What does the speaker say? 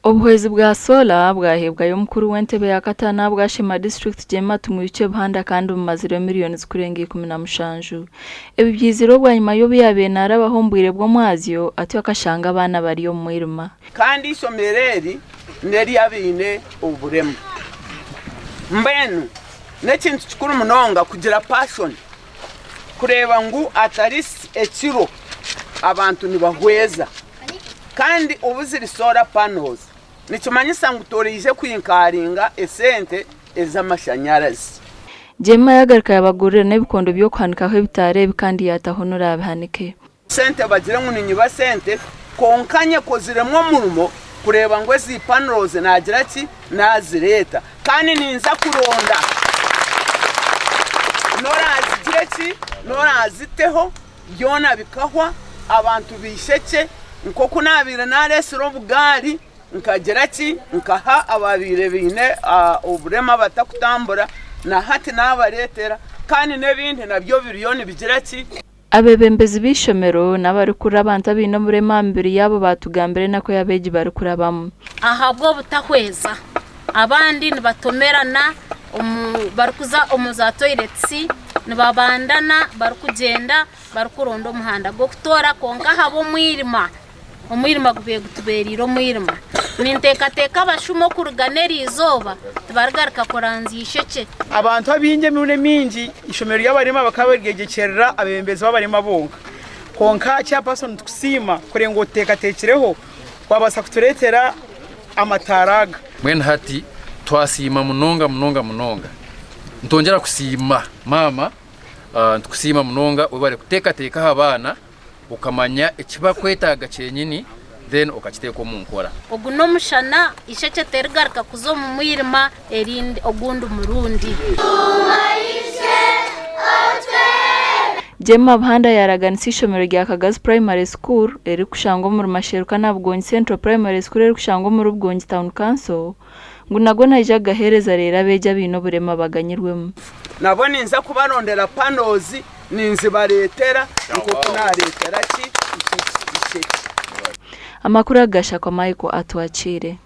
Obuhwezi bwa sola bwaheebwayo omukuru w'entebe ya kataano ahabwa Sheema disiturikiti Jemima Tumwihukye Buhanda kandi bumazirwe miriyoni zikurenga 17. Ebi byizire obwanyima y'obu yaabaire naarabaho omu bwire bw'omwazyo atyo akashanga abaana bari omu mwirima. Kandi eishomero eri n'ery'abaine oburema. Mbwenu n'ekintu kikuru munonga kugira passion kureeba ngu at least ekiro abantu nibahweza. Kandi obu ziri solar panels nikimanyisa ngu toraije kwinkaringa esente ez'amashanyarazi. Jemima yagaruka yabagurira n'ebikondo by'okuhanikaho ebitaara ebi kandi yaataho n'oraabihanike. Sente bagire ngu ninyiba sente kwonka nyekoziremu omurimo kureeba ngu ezi panels nagira ki nazireeta kandi ninza kuronda n'orazigire ki n'oraziteho byona bikahwa abantu baishekye nk'oku naabaire naareetsire obugaari nkagira ki nkaha abaabaire baine oburema batakutambura na hati naabareetera kandi n'ebindi nabyo biriyo nibigira ki. Abeebembezi b'eishomero n'abarikurira abantu abaine oburema aha mibiri yaabo baatugambira enaku ei abeegi barikurabamu. Ahabw'obutahweza, abandi nibatomerana barikuza omu za toyiretisi, nibabandana barikugyenda barikuronda omuhanda gw'okutoora kwonka ahabw'omwirima, omwirima gubaire gutubeereire omwirima. Ninteekateeka abashuma okuruga n'eriizooba tibarigaruka kuranzya eishokye. Abantu abaingi emirundi emingi eishomero ry'abarema bakaba baryegyekyerera abeebembezi b'abarema bonka. Kwonka Chairperson nitukusiima kureeba ngu otuteekateekireho waabaasa kutureetera amataara aga. Mbwenu hati twasiima munonga munonga munonga. Nitwongyera kusiima maama, nitukusiima munonga webare kuteekateeka aha baana okamanya eki barikwetaaga kyenyini then okakiteeka omu nkora. Ogu n'omushana, eishokye terigaruka kuza omu mwirima erindi ogundi murundi. Jemma Buhanda yaaraganisa eishomero rya Kagazi Primary School erikushangwa omuri Masheruka na Bugongi Central Primary School erikushangwa omuri Bugongi Town Council ngu nago naija kugaheereza reero abeegi abaine oburema baganyirwemu. Nabo ninza kubarondera panels ninzibareetera nk'oku naareetera ki ishekye. Amakuru aga gashakwa Michael Atwakiire.